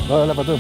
Rồi là bắt đầu.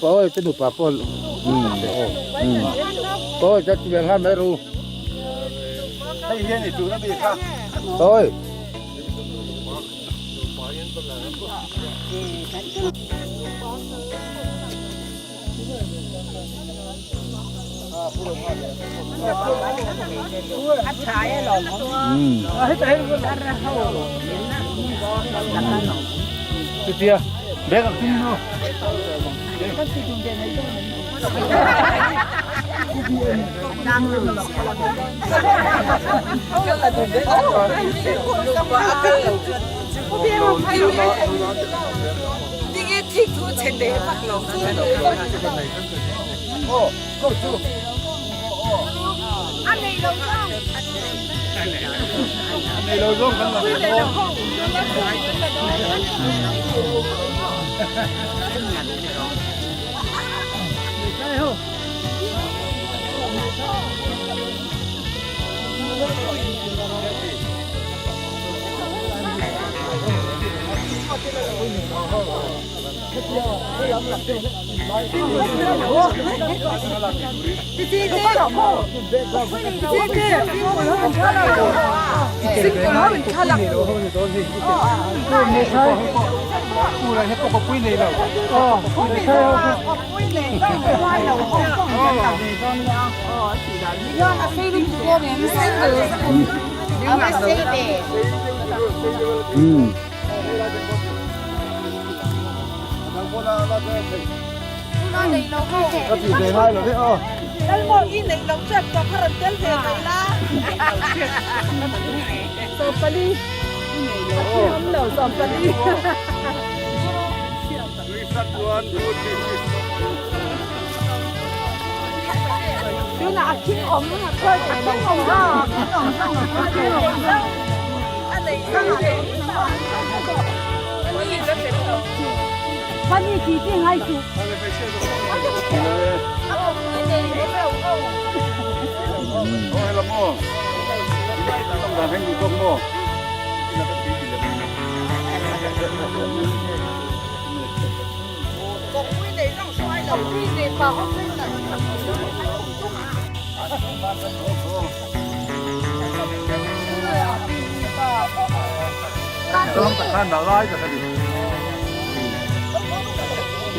Ôi, cái nụ bà con. Tôi chắc chuyện ham đấy ru. Tôi. Ừ. Bé gặp tin luôn.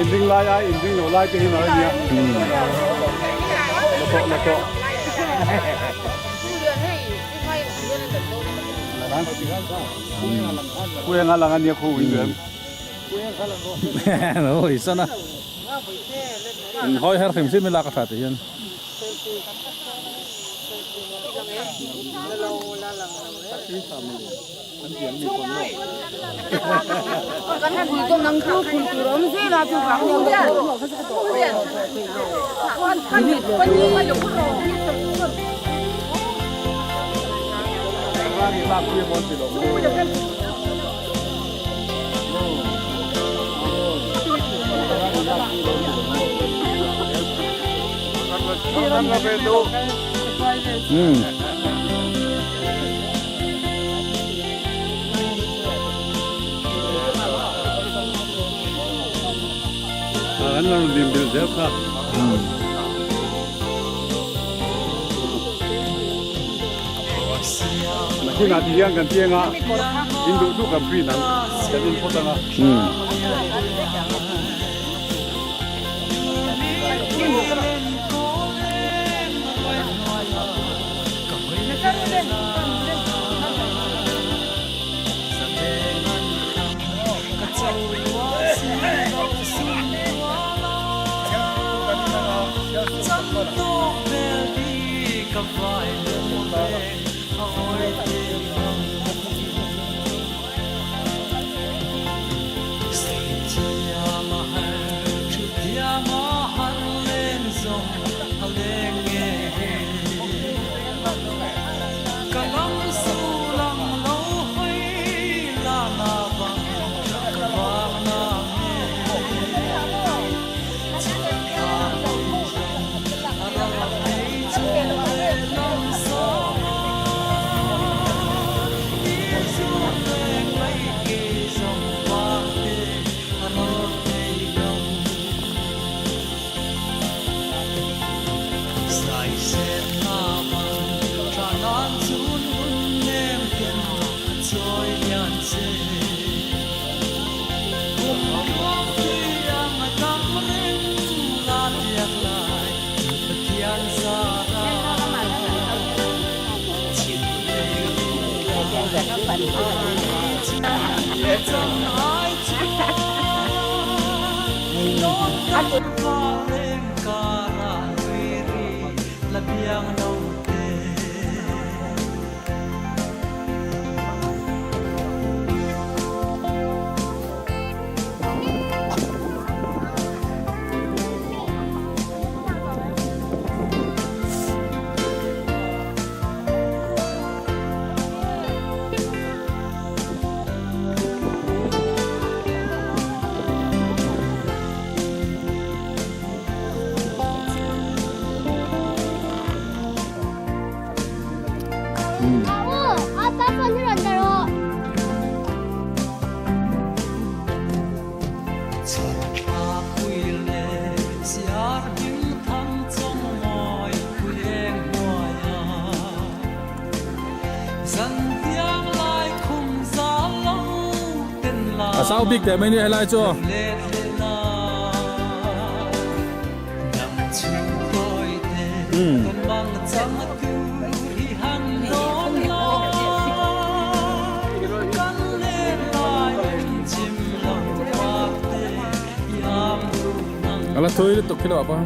Inring lai ai inring lo lai te hi mai ania la tawh la tawh Khuai anga lang ania khu in rem Lo hawi san a in hawi her hrim hrim ila ka tha ti hian. An lo lim bil zel kha. Nakinah ti hian kan piang a, in duh duh kan print ang, kan in phawt ang a. A sau bik teh mai nia helai chu. A la thui lutuk khi lo ah pawh.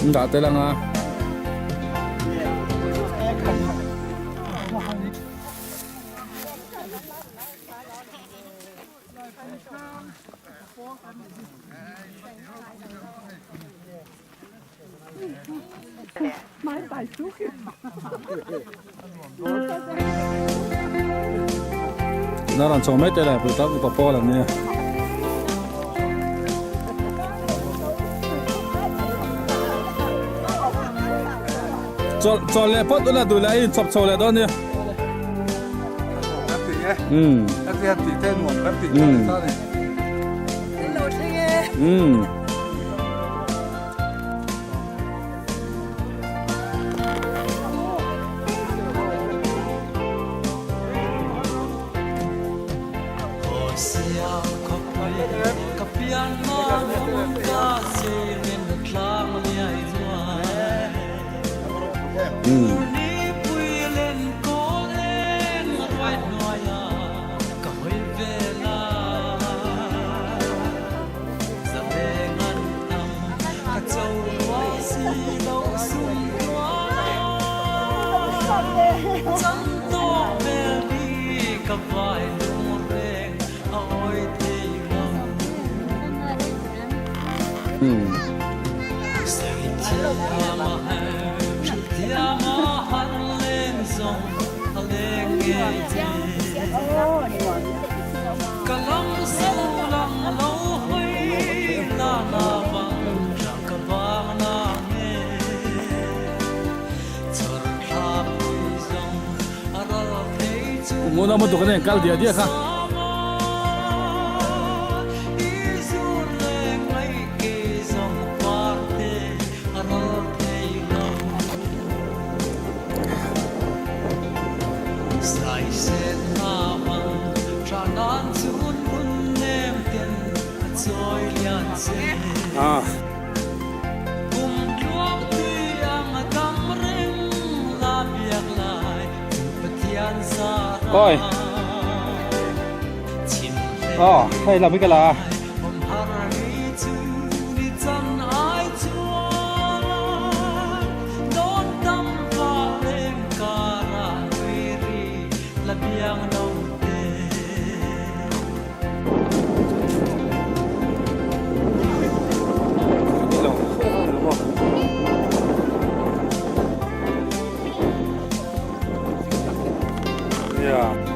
An dah tel ang a. Naran chho mai te le pui tak upa pawl an nia. Chawl chawl leh phawt ula duh leh a inchawp chho leh dawn nia. Um. Um. Ngun a matuk nen kal diah diah kha. Ah. Oi. Oh, hei lam hi ka la a. Yeah.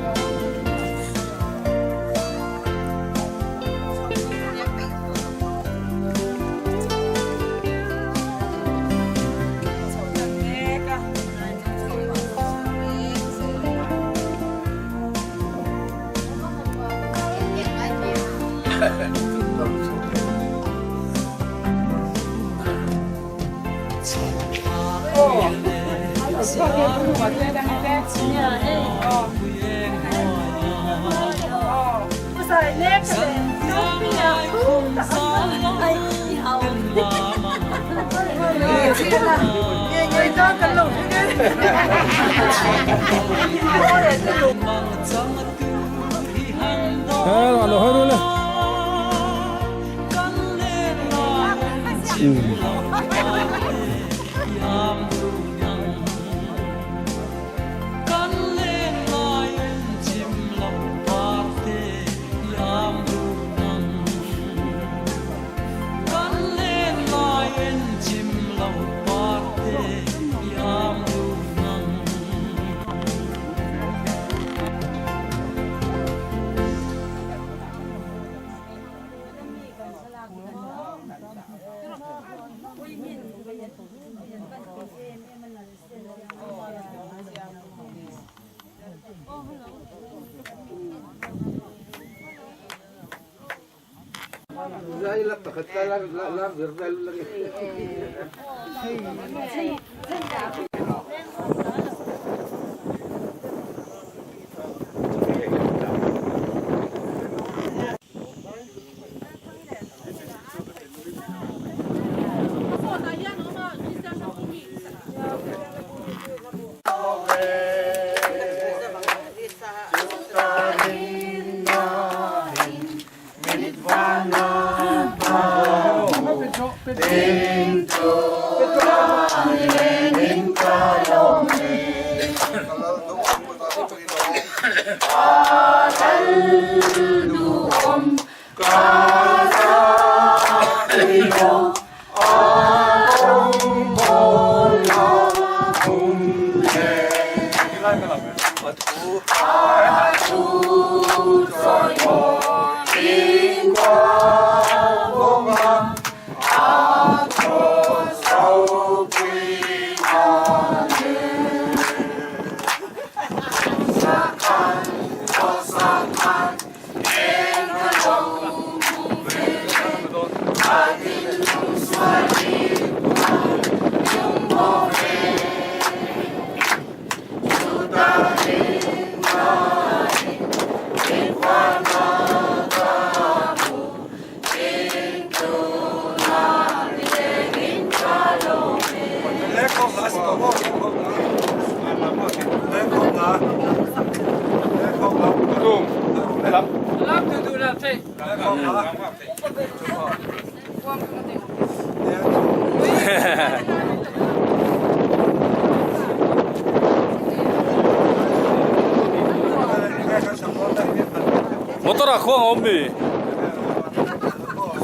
Motor ah khuang a awm mi?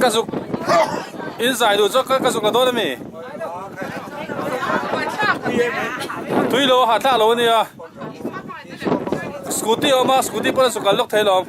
Ka zuk in zai duh chu ka zuk la dawn a mi? Tui lo a hahthlak lo a nia. Scooty a awm a, scooty pawn a zuk kal lawk thei alawm.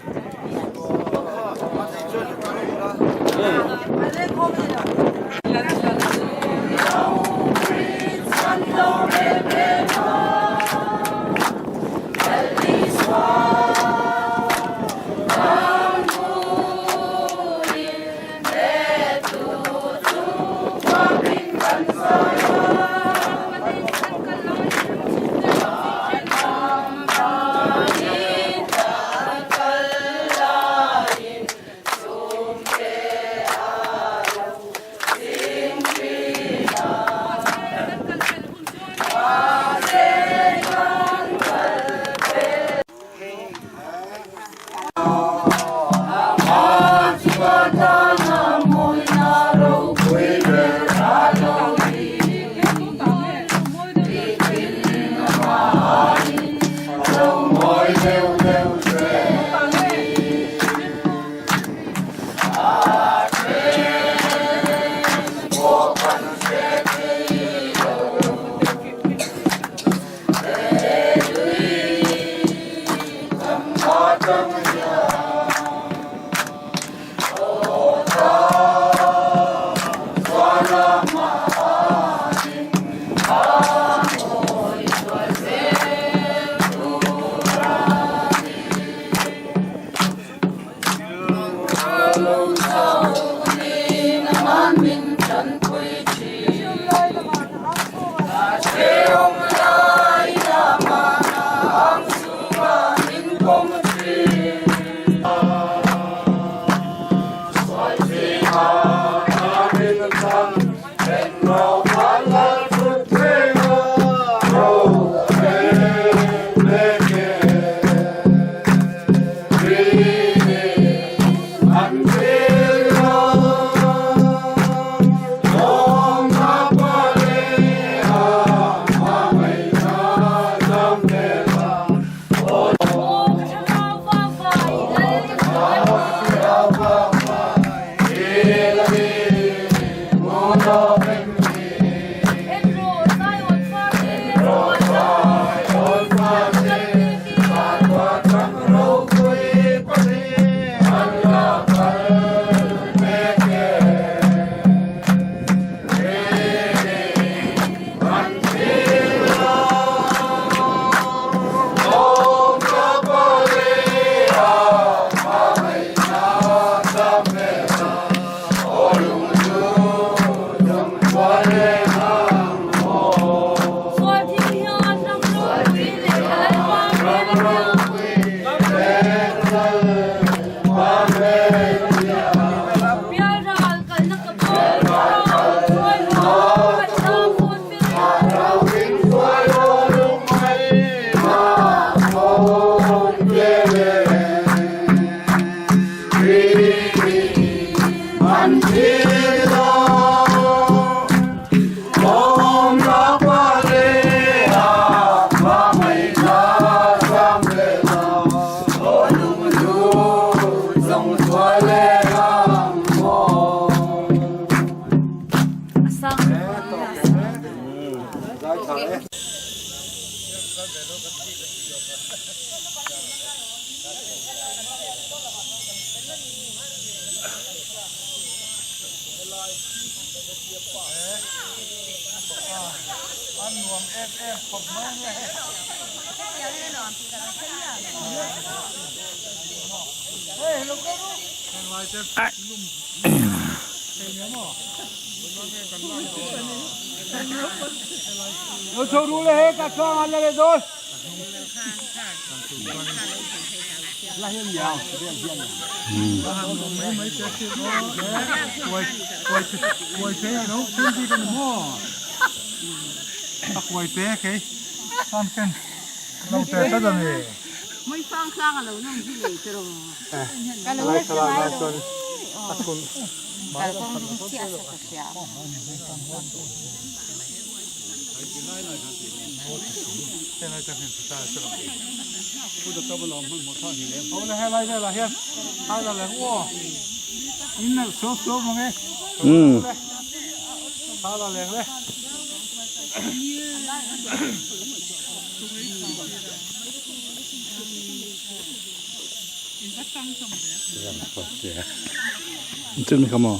Chumi kha maw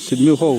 Sydney ho.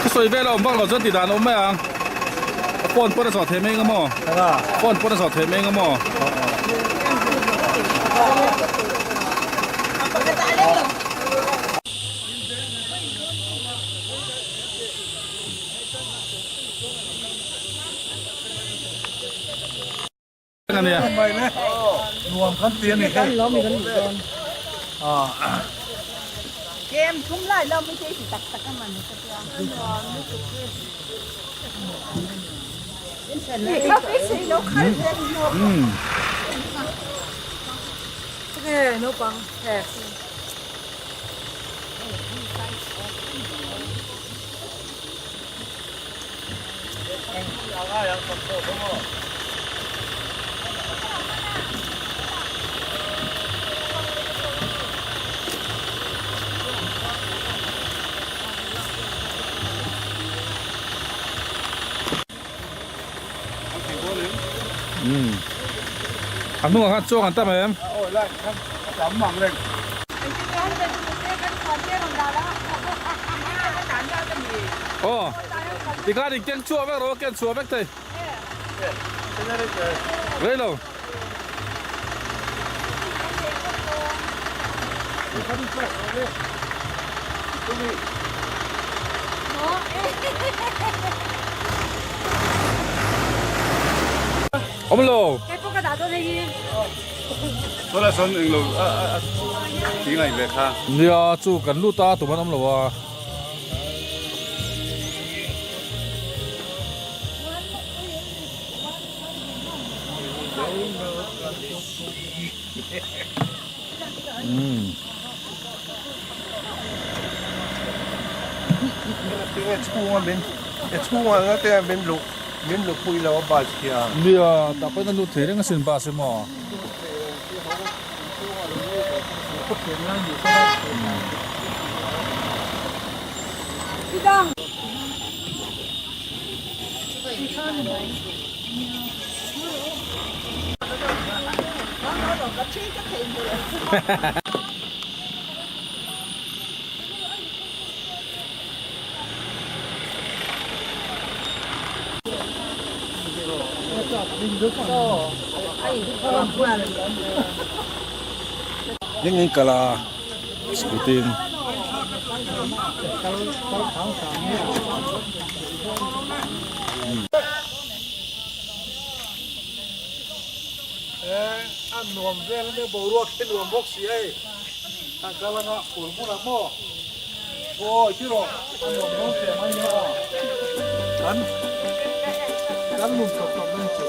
Thusawi vel a awm vak lo chuan tih dan a awm mai ang. Phone pawn a zawh thei mai eng emaw? Phone pawn a zawh thei mai eng emaw? A hnungah khan chuang an tam em? Aw, tikhan in keng chhuah vek rawh a ken chhuah vek thei. Rei lo. Awm lo. Saw lai sawn englo a a ti ngaih ve kha. Nia chu kan lut a tum an awm lo a. Nia tah pawhin a lut thei reng asin bus hi maw. Eng eng kal a scooty in. A nuam vel ania boruak hi nuam bawk si hei a kal anga fur hmunah maw aw ti rawh a nuam dawn teh mai nia aw kan kan lum tawp tawp dawn chu.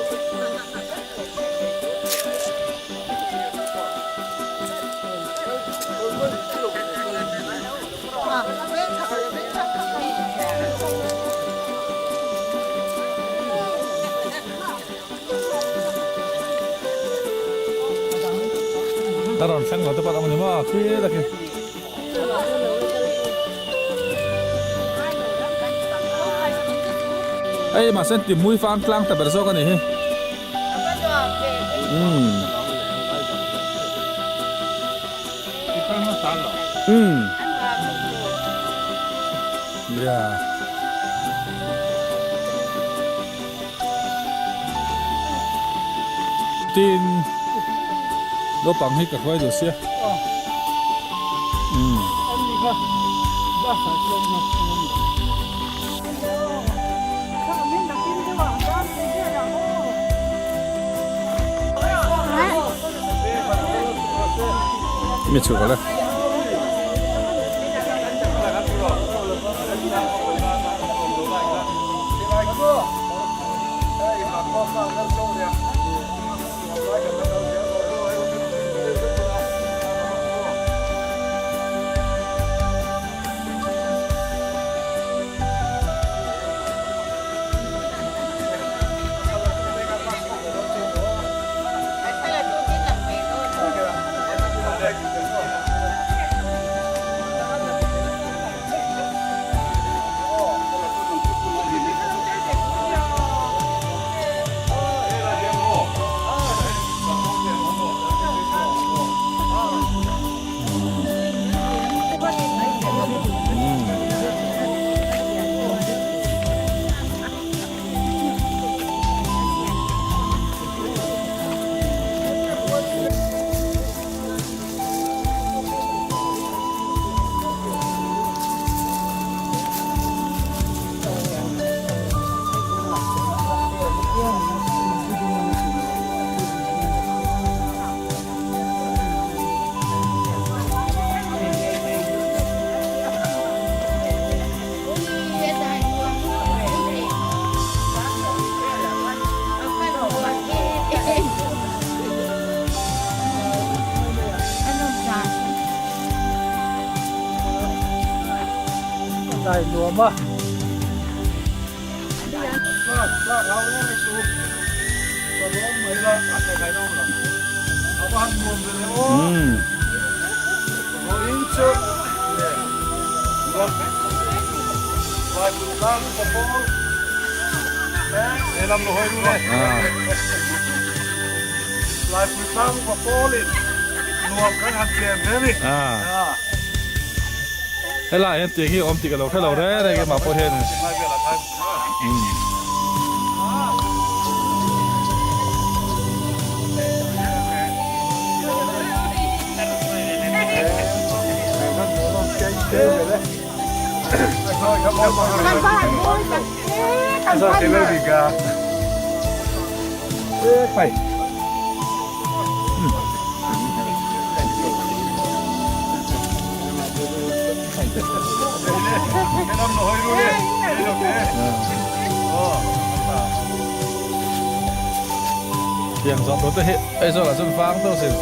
A rawn thleng lo te pawh a awm a ni maw khi ta khi. Hei mahse ti mui fang tlang ta ber zawk a ni hi. Umm. Umm. Yeah. Tin naupang hi ka hruai duh sia. Umm. Mi chhuk ale. Helai hian tiang hi a awm tih ka lo hre lo reng reng e mah pawh hian Tiang zawh tur te hi Aizawl ah chuan vang deuh sin.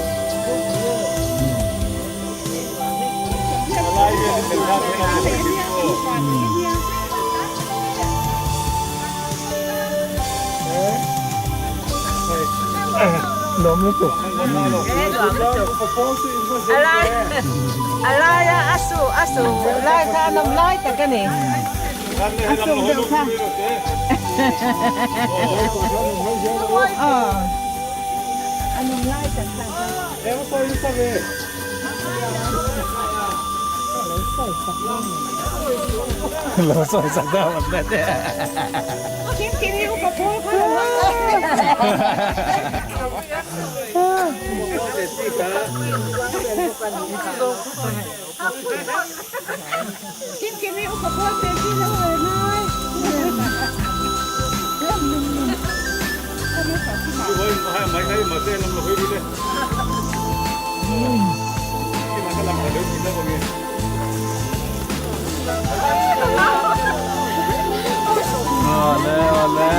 Lo sawi sak deuh ang le te. Awle awle.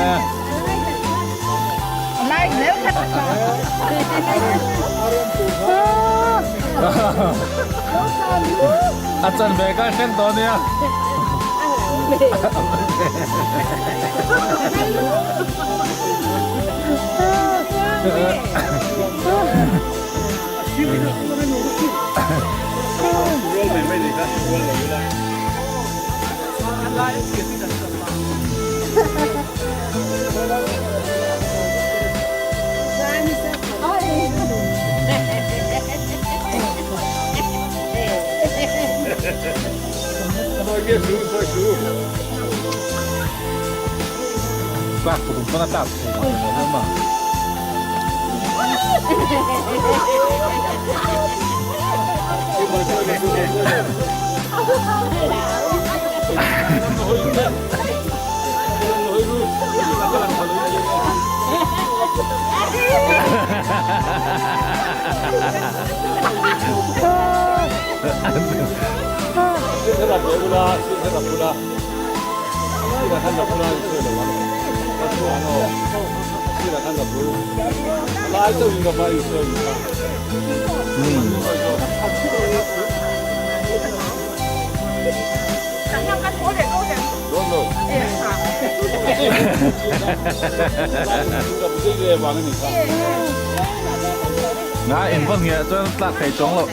A chan ve ka hlen dawn nia. Tlak pathum pawn a tlak thei lo emaw hlawm a. Nga in va ngiah chuan tlak thei chuang loh.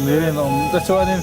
Rinawm te chuanin